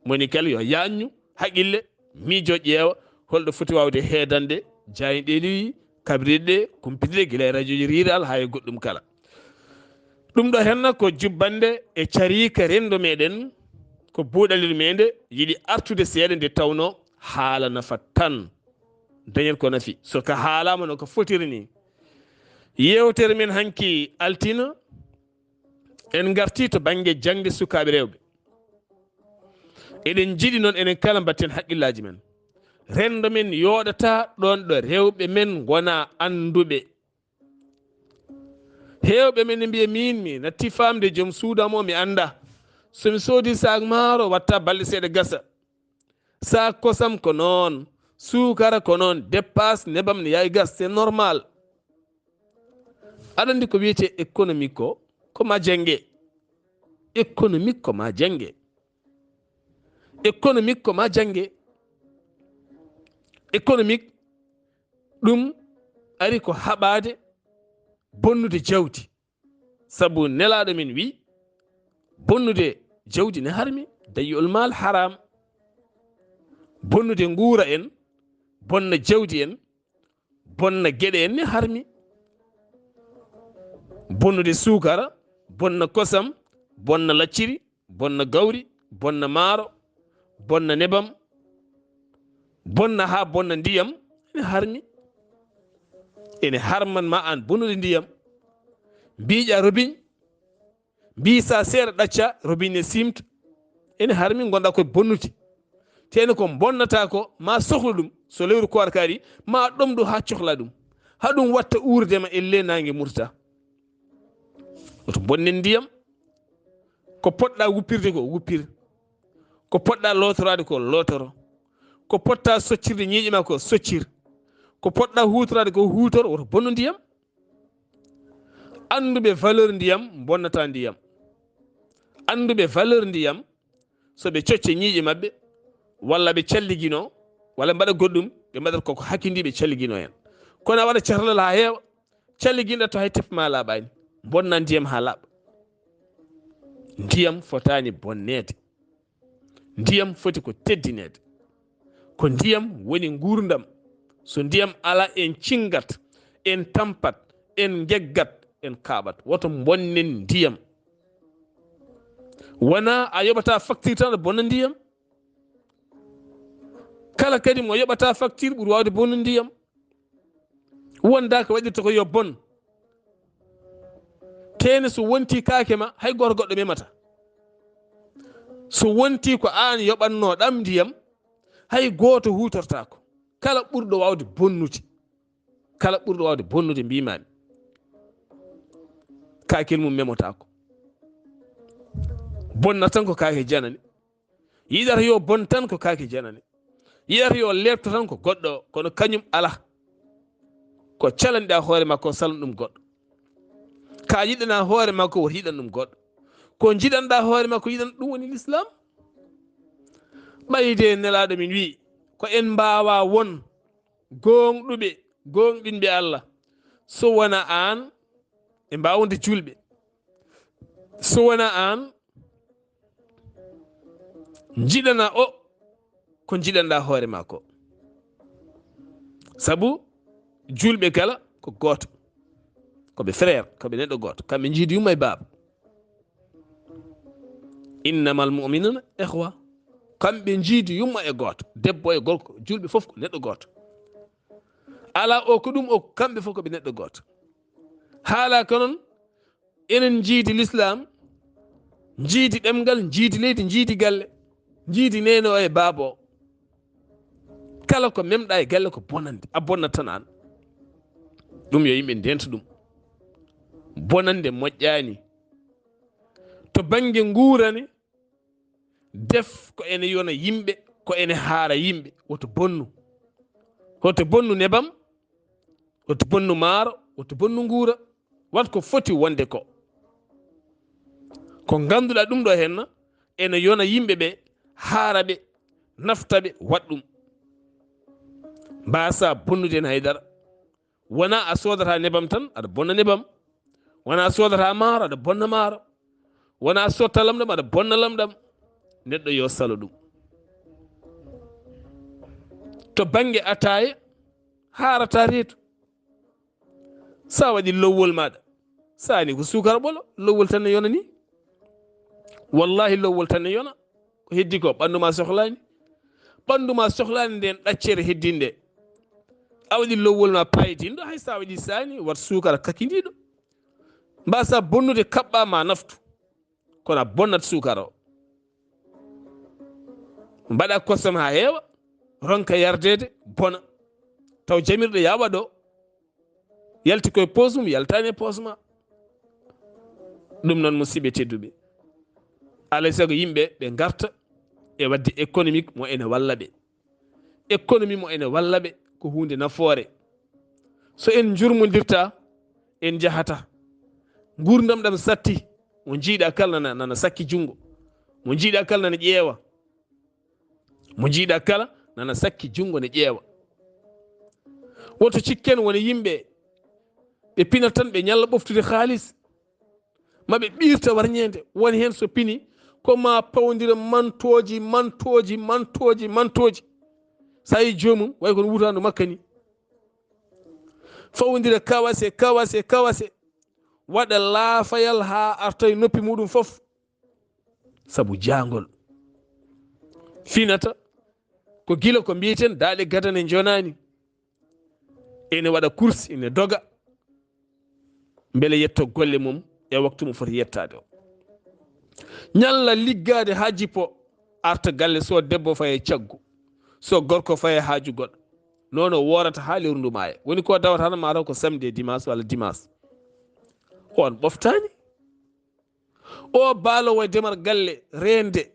moni kala yo yaanñu haqqille, miijo, ƴeewa holɗo foti waawde heedande jaaynɗeeli, kabriɗe, kumpitiɗe, gila e rajooji riiral haa e goɗɗum kala. Ɗum ɗo henna ko jubbannde e cariika renndo meɗen, ko buuɗalirde meɗen, yiɗi artude seeɗa nde tawnoo haala nafa tan. Dañen ko nafi. So ka haalaama no ka fotiri ni. Yeewtere men hanki altina, en ngarti to bannge jaŋde sukaaɓe rewɓe. Eɗen njiɗi noon enen kala mbatten haqqillaaji men. Renndo men yooɗata ɗoon ɗo rewɓe men ngona annduɓe. Heewɓe men ne mbiya, miin mi natti faamde joom suudu am o mi annda. So mi soodi saak maaro watta balɗe seeɗa gasa. Saak kosam ko noon, suukara ko noon, dépasse nebam ne yaay gas, c'est normal. Aɗa anndi ko wiyetee économique ko, ko ma jannge. Économique ko ma jannge. Économique ko ma jannge. Économique Ɗum ari ko haɓaade bonnude jawdi. Sabu Nelaaɗo men wi, bonnude jawdi ne harmi, dayyul maal haram. Bonnude nguura en, bonna jawdi en, bonna geɗe en ne harmi. Bonnude suukara, bonna kosam, bonna lacciri, bonna gawri, bonna maaro, bonna nebam, bonna haa bonna ndiyam, ene harmi. Ene harman ma aan bonnude ndiyam. Mbiiƴa robiñ, mbii sa seeɗa ɗacca, robiñ ne simta. Ene harmi, ngonɗa koye bonnude. Teene ko bonnata ko, ma sohlu ɗum, so lewru koorka ari, ma ɗomɗu haa cohla ɗum. Haa ɗum watta uurde ma e le naange murta. Woto bonnen ndiyam. Ko poɗɗa wuppirde ko wuppir. Ko poɗɗa lootoraade ko lootoro. Ko poɗɗa soccirde ñiiƴe ma ko soccir. Ko poɗɗa huutoraade ko huutor, woto bonnu ndiyam. Annduɓe valeur ndiyam bonnata ndiyam. Annduɓe valeur ndiyam, so ɓe cocce ñiiƴe maɓɓe, walla ɓe calligino, walla mbaɗa goɗɗum, ɓe mbaɗata koko hakkindi ɓe calligino en. Kono a waɗa cahralal haa heewa, calliginɗa to hay tef ma laaɓaani, bonna ndiyam haa laaɓa. Ndiyam fotaani bonneede. Ndiyam foti ko teddineede. Ko ndiyam woni nguurndam. So ndiyam ala, en cinngat, en tampat, en ngeggat, en kaaɓat. Woto bonnen ndiyam. Wona a yoɓata facture tan aɗa bonna ndiyam. Kala kadi mo yoɓata facture ɓuri waawde bonnude ndiyam. Wonda ko waɗirta ko yo bon. Teene so wonti kaake ma, hay gooto goɗɗo memata. So wonti ko aan yoɓanno ɗam ndiyam, hay gooto huutortaako. Kala ɓurɗo waawde bonnude, kala ɓurɗo waawde bonnude, mbiimaami, kaakel mum memotaako. Bonna tan ko kaake janane. Yiɗata yo bon tan ko kaake janane. Yiɗata yo leepto tan ko goɗɗo o, kono kañum ala. Ko calanɗa hoore ma ko, salan ɗum goɗɗo. Ka yiɗana hoore ma ko, woto yiɗan ɗum goɗɗo. Ko jiɗanɗa hoore ma ko, yiɗan ɗum woni l'islam. Ɓayde Nelaaɗo min wi, ko en mbaawa won gooŋɗuɓe, gooŋɗinɓe Allah. So wona aan, ɓe mbaawa wonde juulɓe. So wona aan, jiɗana o ko jiɗanɗa hoore ma ko. Sabu juulɓe kala ko gooto. Ko ɓe frère, ko ɓe neɗɗo gooto. Kamɓe njiidi yumma e baaba. Innamal mu'minuna ikhwa. Kamɓe njiidi yumma e gooto. Debbo e gorko, juulɓe fof ko neɗɗo gooto. Ala o ko ɗum o, kamɓe fof ko ɓe neɗɗo gooto. Haala ko noon, enen njiidi l'islam, njiidi ɗemngal, njiidi leydi, njiidi galle, njiidi neene o e baaba o. Kala ko memɗa e galle ko bonande, a bonnat tan aan. Ɗum yo yimɓe ndento ɗum. Bonande moƴƴaani. To bannge nguurane, def ko ene yona yimɓe, ko ene haara yimɓe. Woto bonnu. Woto bonnu nebam, woto bonnu maaro, woto bonnu nguura. Wat ko foti wonde ko. Ko ngannduɗaa ɗum ɗo henna, ene yona yimɓe ɓe, haara ɓe, nafta ɓe, waɗ ɗum. Mbaasa bonnude heen haydara. Wona a soodata nebam tan, aɗa bonna nebam. Wona a soodata maaro, aɗa bonna maaro. Wona a sotta lamɗam, aɗa bonna lamɗam. Neɗɗo yo salo ɗum. To bannge ataaya, haarata reedu. Sa waɗi lowwol maɗa, sa ni ko suukara ɓolo, lowwol tan ne yona ni. Wallahi, lowwol tan ne yona. Ko heddi ko, ɓanndu ma sohlaani. Ɓanndu ma sohlaani nden ɗaccere heddinde. A waɗi lowwol ma paydinɗo, hay sa waɗi saani, wat suukara kakindiɗo. Mbasa bonnude kaɓɓa ma naftu. Kono a bonnat suukara o. Mbaɗa kosam ha heewa, ronka yardeede, bona. Taw jamirɗo ya waɗo. Yalti koye poos mum, yaltaani e poos ma. Ɗum noon, musidɓe tedduɓe, alay sago yimɓe ɓe ngarta e waɗde économique mo ene walla ɓe. Économie mo ene walla ɓe ko huunde nafoore. So en njurmondirta, en njahata. Nguurndam ɗam satti, mo njiiɗa kala nana, nana sakki junngo. Mo njiiɗa kala nana ƴeewa. Mo njiiɗa kala nana sakki junngo ne ƴeewa. Woto cikken woni yimɓe ɓe pinat tan ɓe ñalla ɓoftude haalis, ma ɓe ɓirta warñeende. Woni heen so pini ko ma pawndira mantooji, mantooji, mantooji, mantooji. So a yi joomum, way kono wutaandu makka ni. Fawndira kawase, kawase, kawase. Waɗa laafayal haa arta e noppi muɗum fof. Sabu jaangol. Finata ko gila ko mbiiten daaɗe gadane njonaani. Ene waɗa kursi, ene doga. Mbele yetto golle mum e waktu mo foti yettaade o. Ñalla liggaade haa jippo, arta galle, so debbo faye caggu, so gorko faye haaju goɗɗo. Noon o woorata haa lewru ndu maaya. Woni ko dawata tan maa taw ko samedi e dimanche walla dimanche. On ɓoftaani. O baalowo e demal galle, reende,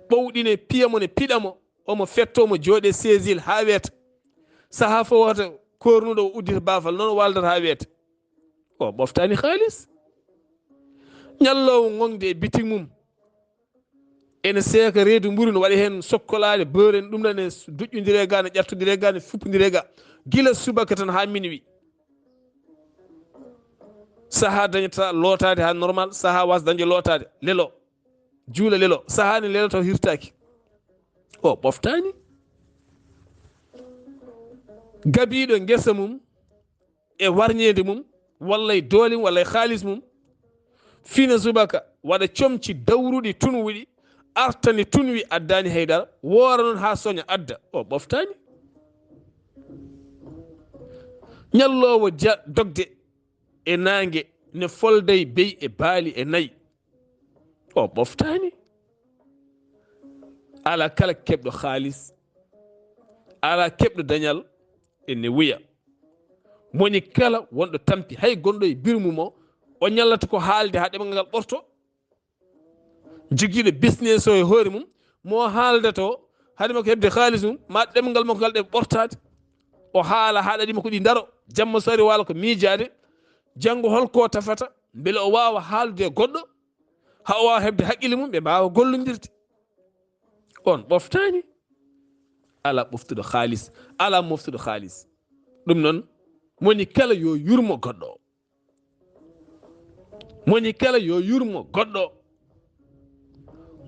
ɓowɗine, piya mo ne piɗa mo, omo fetto mo jooɗe seesil haa weeta. Sahaa fof wata kornuɗo o uddita baafal, noon o waaldata haa weeta. O ɓoftaani haalis. Ñalloowo ŋoŋde e bitik mum, ene seeka reedu mburu, no waɗi heen sokkolaade, beurre, en ɗum ɗon, e duƴƴondire ga, ne ƴattondire ga, ne fuppondire ga. Gila subaka tan haa minuit. Sahaa dañata lootaade haa normal, sahaa waasa dañde lootaade. Lelo. Juula lelo. Sahaa ne lelo taw hirtaaki. O ɓoftaani. Gabiiɗo ngesa mum, e warñeende mum, walla e doole mum, walla e haalis mum, fina subaka, waɗa comci dawruɗi, tunwuɗi, arta ne tunwi, addaani haydara, woora noon haa soña, adda. O ɓoftaani. Ñalloowo ja-, dogde e naange, ne folda e beyi e baali e nayi. O ɓoftaani. Alaa kala keɓɗo haalis, alaa keɓɗo dañal, ene wuya. Moni kala wonɗo tampi, hay gonɗo e biru mum o, o ñallata ko haalde haa ɗemngal ngal ɓorto. Jogiiɗo business o e hoore mum, mo haaldata o, hade makko heɓde haalis mum, ma ɗemngal makko ngal ɗe ɓortaade. O haala haa ɗaɗi makko ɗi ndaro. Jamma so ari waala ko miijaade. Janngo holko tafata, mbele o waawa haaldude e goɗɗo, haa o waawa heɓde haqqille mum, ɓe mbaawa gollondirde. On ɓoftaani. Alaa ɓoftuɗo haalis, alaa moftuɗo haalis. Ɗum noon, moni kala yo yurmo goɗɗo o. Moni kala yo yurmo goɗɗo o.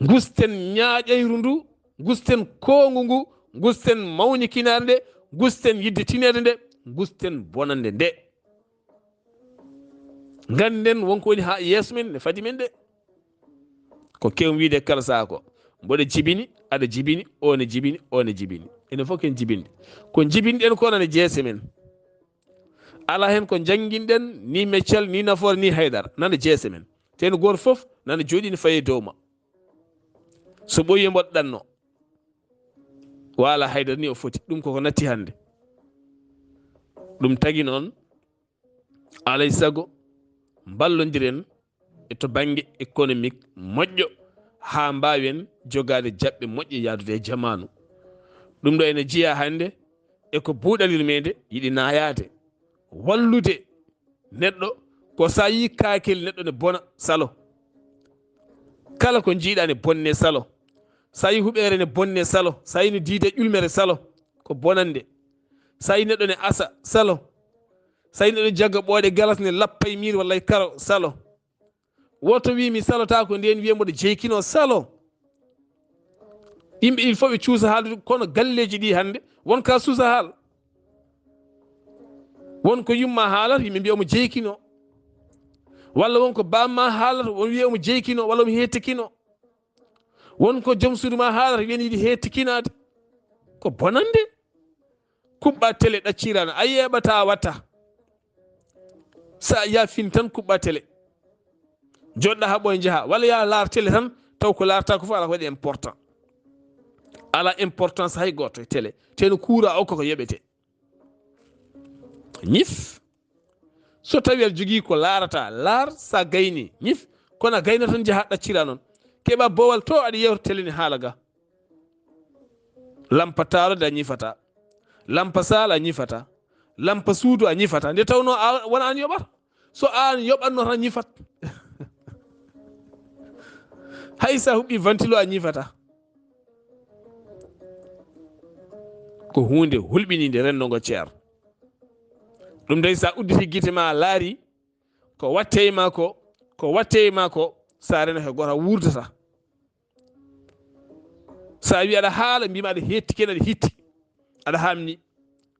Ngusten ñaaƴayru ndu, ngusten koongu ngu, ngusten mawnikinaare nde, ngusten yidde tineede nde, ngusten bonande nde. Ngannden won ko woni haa yeeso men, ne fadi men de. Ko kew wiide kala sahaa ko, mboɗo jibini, aɗa jibini, o ne jibini, o ne jibini. Enen fof ken jibinde. Ko jibinɗen ko nana jeese men. Alaa heen ko njannginɗen, ni meccal, ni nafoore, ni haydara. Nana jeese men. Te no gooto fof nana jooɗii ne fayi e dow ma. So ɓooyi mboɗo ɗanno. Waala haydara ni o foti. Ɗum koko natti hannde. Ɗum tagi noon, alay sago, mballondiren e to bannge économique moƴƴo, haa mbaawen jogaade jaɓɓe moƴƴe yahdude e jamaanu. Ɗum ɗo ene jeyaa hannde e ko buuɗalirmeende yiɗi naayaade. Wallude neɗɗo ko so a yii kaakeli neɗɗo ne bona, salo. Kala ko njiiɗaa ne bonne, salo. So a yii huɓeere ne bonne, salo. So a yii no diide ƴulmere, salo. Ko bonande. So a yii neɗɗo ne asa, salo. So a yii neɗɗo jagga ɓooɗe galas ne lappa e miir walla e karo, salo. Woto wi mi salotaako, ndeen wiya mboɗo jeykino, salo. Yimɓe il faut ɓe cuusa haaldude, kono galleeji ɗi hannde won ka suusa haal. Won ko yumma haalata, yimɓe mbiya omo jeykino. Walla won ko bamma haalata, won wiya omo jeykino, walla omo heettikino. Won ko joom suudu ma haalata, wiya ne yiɗi heettikinaade. Ko bonande. Kuɓɓa télé ɗaccirana, a yeeɓata watta. Sa ya fin tan kuɓɓa télé. Joɗɗa ha ɓooy njaha, walla ya laar télé tan, taw ko laarta ko fof ala ko waɗi important. Ala importance hay gooto e télé. Te no kuura o koko yoɓete. Ñif. So tawi aɗa jogii ko laarata, laar, sa gayni, ñif. Kono a gayna tan njaha ɗaccira noon. Keɓa boowal to aɗa yewta télé ne haala ga. Lampa taalo de a ñifata. Lampa saal a ñifata. Lampa suudu a ñifata. Nde tawno a wona an yoɓata. So an yoɓatno tan ñifat. Hay sa huɓɓi ventilo a ñifata. Ko huunde hulɓiniinde renndo ngo, Ceerno. Ɗum dey, so a udditi gite ma a laari ko watte e ma ko, ko watte e ma ko, so a rena he gooto a wuurdata. So a wi aɗa haala, mbima aɗa hetti ken, aɗa hitti, aɗa hamni.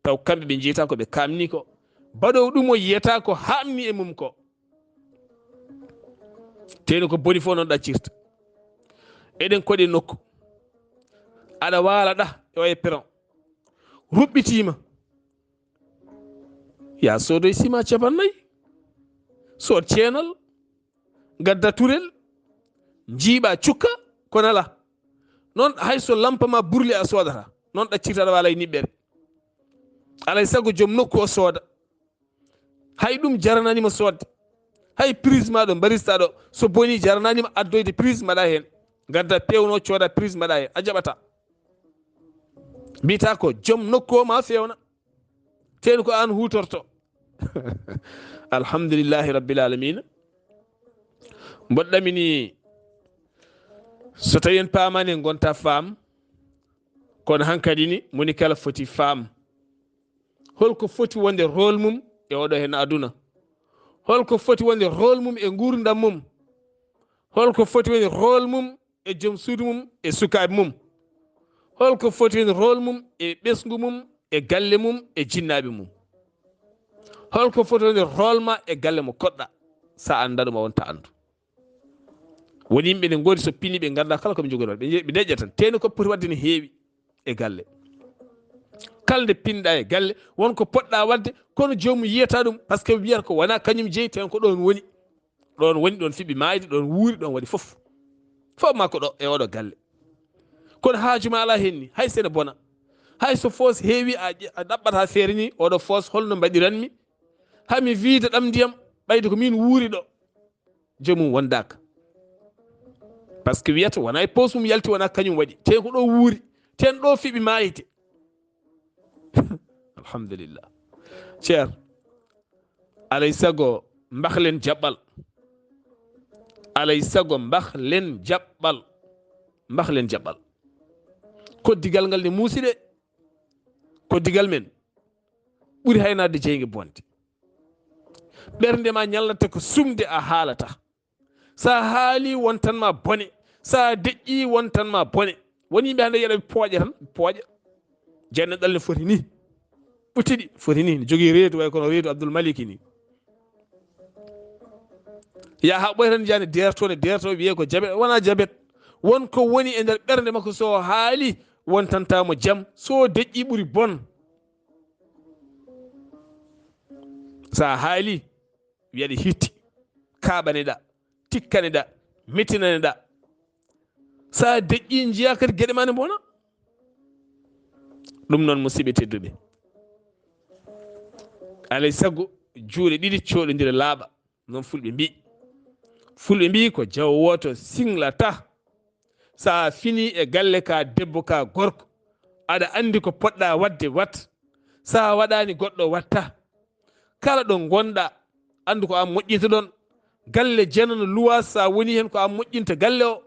Taw kamɓe ɓe jeyta ko ɓe kamni ko. Baɗowo ɗum o yiyata ko hamni e mum ko. Teno ko boni fof noon ɗaccirta. Eɗen koɗi nokku. Aɗa waala ɗa e oye peron. Ruɓɓitima. Ya soodoy sima capannayyi. Sood ceenal. Gadda turel. Njiiɓa cukka. Ko nala. Noon hay so lampa ma burli a soodata. Noon ɗaccirta aɗa waala e niɓɓere. Alay sago joom nokku o sooda. Hay ɗum jarananima soodde. Hay prise ma ɗo mbarista ɗo, so boni jarananima addoyde prise mbaɗa heen. Gadda pewno cooda prise mbaɗa heen. A jaɓata. Mbiyata ko joom nokku o ma fewna. Teno ko an hutorto. Alhamdulillahi rabbil alamina. Mboɗo ɗamini so tawi en paamani en gonta faam, kono hankadi ni moni kala foti faam. Holko foti wonde rôle mum e oɗo hen aduna? Holko foti wonde rôle mum e nguurndam mum? Holko foti wonde rôle mum e joom suudu mum e sukaaɓe mum? Holko foti wonde rôle mum e ɓesngu mum e galle mum e jinnaaɓe mum? Holko foti wonde rôle ma e galle mo koɗɗa? Sa annda ɗum a wonta anndu. Woni yimɓe ne ngoodi so pini ɓe ngannda kala ko ɓe njogori waɗde. Ɓe nje-, ɓe deƴƴa tan. Teno ko poti waɗde ne heewi e galle. Kala nde pinɗa e galle, won ko poɗɗa waɗde, kono joomum yiyata ɗum, parce que wiyata ko wona kañum jeyi, teno ko ɗon woni. Ɗon woni, ɗon fiɓi maayde, ɗon wuuri, ɗon waɗi fof. Fof makko ɗo e oɗo galle. Kono haaju ma ala hen ni, hay sene bona. Hay so foos heewi, a ƴe-, a ɗaɓɓata feere ni, oɗo foos holno mbaɗiranmi? Hami wiide ɗam ndiyam, ɓayde ko min wuuri ɗo. Joomum wondaka. Parce que wiyata wona e poos mum yalti, wona kañum waɗi. Te ko ɗo wuuri, ten ɗo fiɓi maayde. Alhamdulillah. Ceer, alay sago mbahlen jaɓɓal. Alay sago mbahlen jaɓɓal. Mbahlen jaɓɓal. Koddigal ngal ne muusi de. Koddigal men ɓuri haynaade jeyge bonde. Ɓernde ma ñallata ko sumde a haalata. Sa haali wontan ma bone. Sa deƴƴi wontan ma bone. Woni yimɓe hannde yeɗa pooƴa tan, pooƴa. Jenne ɗal ne foti ni. Ɓutti ɗi foti ni. Ne jogii reedu way kono reedu Abdul Maliki ni. Ya haɓɓoy tan jani derto ne derto wiye ko jabet, wona jabet. Won ko woni e nder ɓernde makko so haali wontanta mo jam. So deƴƴi ɓuri bon. Sa haali wiyaɗe hitti, kaɓaneɗa, tikkaneɗa, metinaneɗa. Sa deƴƴi njiya kadi geɗe ma ne bona. Ɗum noon musiɓe tedduɓe. Alay sago juuɗe ɗiɗi coɗodira laaɓa. Noon fulɓe mbi. Fulɓe mbi ko jawo woto singlata. Sa fini e galle ka debbo ka gorko, aɗa andi ko poɗɗa wadde wat. Sa waɗani goɗɗo watta. Kala ɗo gonɗa, andu ko an moƴƴinta ɗon. Galle jenano luwa sa woni hen ko an moƴƴinta galle o.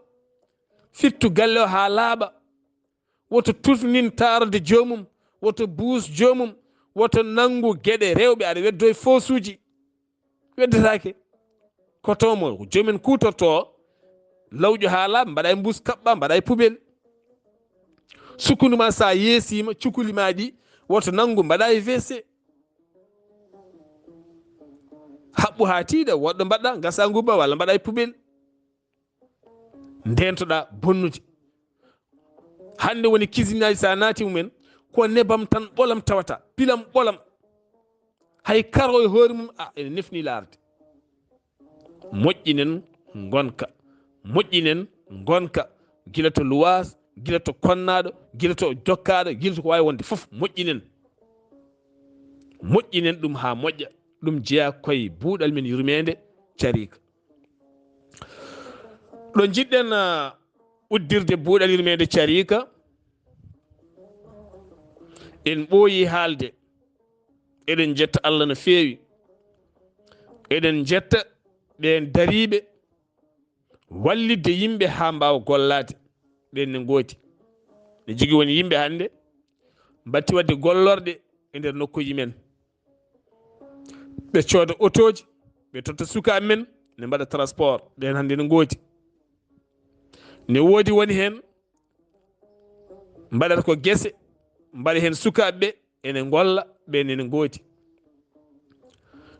Fittu galle o ha laaɓa. Woto tutnin taarde joomum, woto buus joomum, woto nangu geɗe rewɓe aɗa weddo e foosuji. Weddetake. Koto mo joomen kutorto o, lawƴo ha laaɓa, mbaɗa e mbuus kaɓɓa, mbaɗa e poubelle. Sukkundu ma sa yeesima, cukuli ma ɗi, woto nangu mbaɗa e W C. Haɓɓu ha tiiɗa, woɗɗo mbaɗɗa, gasa ngubba walla mbaɗa e poubelle. Ndentoɗa bonnude. Hannde woni cuisine aji, sa naati mumen, ko nebam tan ɓolam tawata, pilam ɓolam. Hay karo e hoore mum, a, ene nefni laarde. Moƴƴinen ngonka. Moƴƴinen ngonka. Gila to luwaas, gila to konnaɗo, gila to jokkaɗo, gila to ko wawi wonde fof, moƴƴinen. Moƴƴinen ɗum ha moƴƴa. Ɗum jeeya koye buuɗal men yurmeende cariika. Ɗo njiɗɗen, ah, uddirde buuɗal yurmeende cariika, en ɓooyi haalde. Eɗen njetta Allah no feewi. Eɗen njetta ɓeen dariiɓe wallitde yimɓe haa mbaawa gollaade. Ɓeen ne ngooti. Ne jogii woni yimɓe hannde, mbatti waɗde gollorɗe e nder nokkuuji men. Ɓe cooda otooji, ɓe totta sukaaɓe men, ne mbaɗa transport. Ɗeen hannde ne ngoodi. Ne woodi woni heen mbaɗata ko gese, mbaɗa heen sukaaɓe ɓe, ene ngolla, ɓe ene ngoodi.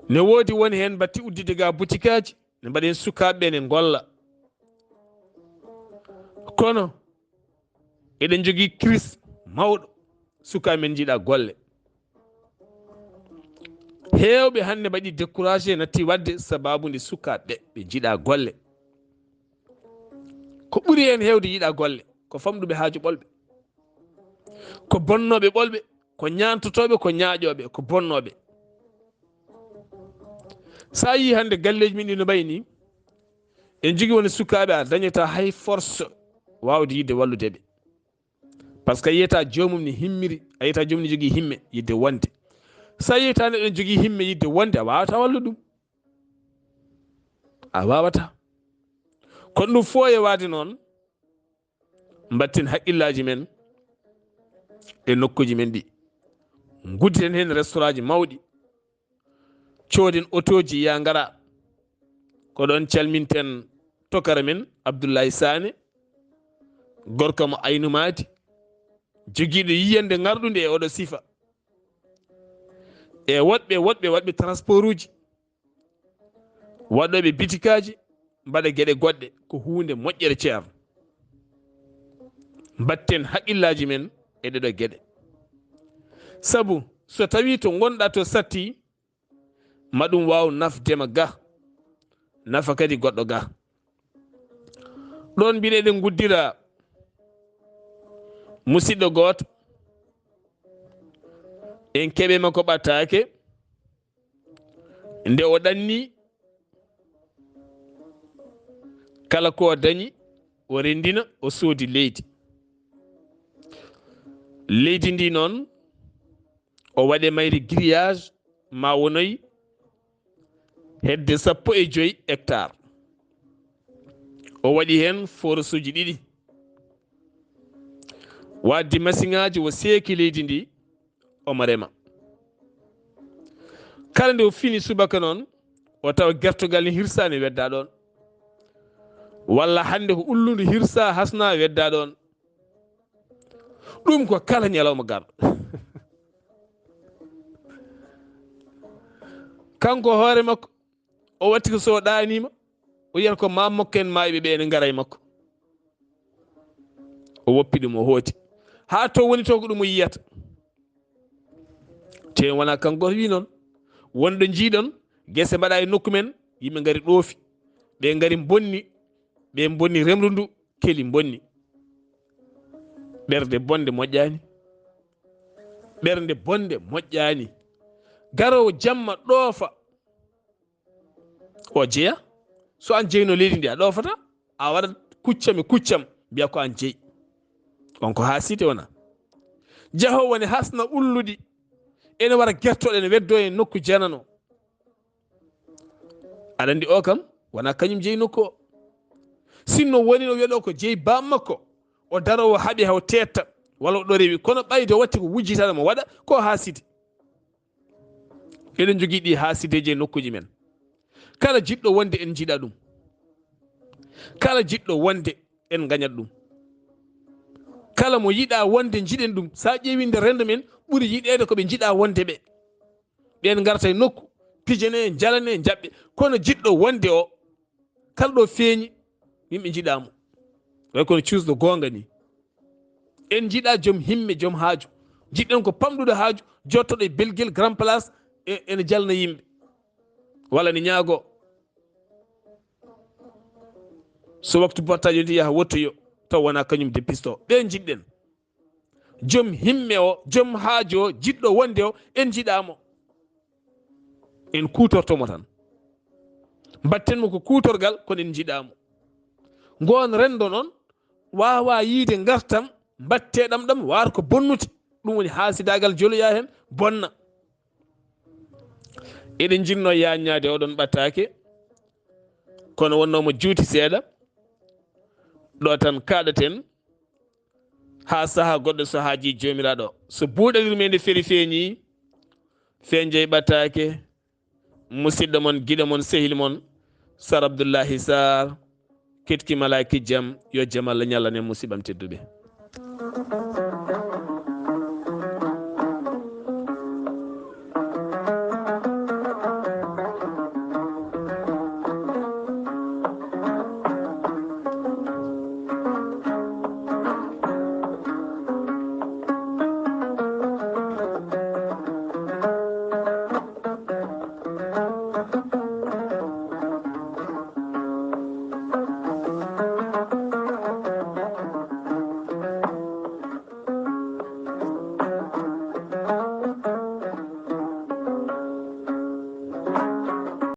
Ne woodi woni heen mbatti udditde ga butikaaji, ne mbaɗa heen sukaaɓe ɓe ene ngolla. Kono eɗen njogii crise mawɗo, sukaaɓe men njiɗa golle. Heewɓe hannde mbaɗi découragé, natti waɗde sababu nde sukaaɓe ɓe njiɗa golle. Ko ɓuri heen heewde yiɗa golle, ko famɗuɓe haaju ɓolɓe, ko bonnooɓe ɓolɓe, ko ñaantotooɓe, ko ñaaƴooɓe, ko bonnooɓe. So a yii hannde galleeji men ɗi no mbayi nii, en njogii woni sukaaɓe a dañataa hay force waawde yiɗde wallude ɓe. Par ce que yiyata joomum ne himmiri, a yiyata joomum ne jogii himme yiɗde wonde. So a yiyata neɗɗo ne jogii himme yiɗde wonde, a waawata wallude ɗum. A waawata. Kono ɗum fof e waade noon, mbatten haqqillaaji men e nokkuuji men ɗi. Ngudditen heen restaurantji mawɗi. Cooden otooji, yaa ngara. Ko ɗoon calminten tokara men Abdoulaye Sané, gorko mo Aynu Maadi, jogiiɗo yiyannde ŋarɗunde e oɗo sifa. E woɗɓe, woɗɓe, waɗɓe transportuji, waɗooɓe bitikaaji, mbaɗa geɗe goɗɗe, ko huunde moƴƴere, Ceerno. Mbatten haqqillaaji men e ɗeɗo geɗe. Sabu so tawii to ngonɗa to satti, ma ɗum waaw nafde ma ga, nafa kadi goɗɗo ga. Ɗoon mbiɗa eɗen nguddira musidɗo gooto, en keɓe makko ɓattaake, nde o ɗanni kala ko o dañi, o renndina, o soodi leydi. Leydi ndi noon, o waɗe mayri grillage ma wonoy hedde sappo e joy hectare. O waɗi heen forasuuji ɗiɗi. Waɗde masiŋaaji o seeki leydi ndi, omo rema. Kala nde o fini subaka noon, o tawa gertogal ne hirsa ne wedda ɗoon. Walla hannde ko ullundu hirsa hasna wedda ɗoon. Ɗum ko kala ñalawma garɗo. Kanko hoore makko, o watti ko so o ɗaaniima, o yiyata ko maam makko en maayɓe ɓe ene ngara e makko. O woppi ɗum, o hooti. Haa to woni to ko ɗum o yiyata. Te wonaa kanko gooto wii noon. Wonɗo njiiɗon, gese mbaɗa e nokku men, yimɓe ngari ɗoofi. Ɓe ngari mbonni, ɓe mbonni remru ndu, keli mbonni. Ɓernde bonde moƴƴaani. Ɓernde bonde moƴƴaani. Garoowo jamma ɗoofa. O jeya. So aan jeyno leydi ndi, a ɗoofata, a waɗat kuccam e kuccam, mbiya ko aan jeyi. On ko haaside wona. Jahoowo ne hasna ulluɗi, ene wara gertoɗe, ene weddo e nokku janano. Aɗa anndi o kam, wona kañum jeyi nokku o. Sinno woni no wiya ɗo ko jeyi baam makko, o daro o haɓi haw teetta, walla o ɗo rewi, kono ɓayde o watti ko wujjitaɗo mo waɗa, ko haaside. Eɗen njogii ɗi haasideeji e nokkuuji men. Kala jiɗɗo wonde en njiɗa ɗum. Kala jiɗɗo wonde en ngañat ɗum. Kala mo yiɗa wonde njiɗen ɗum. Sa ƴeewi nde rendo men ɓuri yiɗeede ko ɓe njiɗa wonde ɓe. Ɓeen ngarta e nokku, pijane, njalane, njaɓɓe. Kono jiɗɗo wonde o, kala ɗo feeñi, yimɓe njiɗa mo. Way kono cuusɗo goonga ni. En njiɗa joom himme, joom haaju. Njiɗɗen ko pamɗuɗo haaju, jottoɗo e belgel, grand place, e, ene jalna yimɓe. Walla ne ñaago. So waktu portaji yonti yaha wottoyo, taw wona kañum depisto. Ɓe njiɗɗen. Joom himme o, joom haaju o, jiɗɗo wonde o, en njiɗa mo. En kuutorto mo tan. Mbatten mo ko kuutorgal, kono en njiɗa mo. Ngoon rendo noon, waawa yiide ngartam, mbatte ɗam ɗam, waar ko bonnude. Ɗum woni haasidaagal, joloya heen, bonna. Eɗen njiɗno yaññaade oɗon ɓattaake, kono wonno mo juuti seeɗa. Ɗo tan kaɗaten, Haa saha goɗɗo, so haaji Joomiraaɗo, so buuɗa yurmeende feri feeñi, fenjey ɓataake, musidɗo mon, giɗo mon, sehil mon, Sar Abdullahi Sarr, ketki malaaki jam, yo jam Allah ñallan en, musiɓɓam tedduɓe.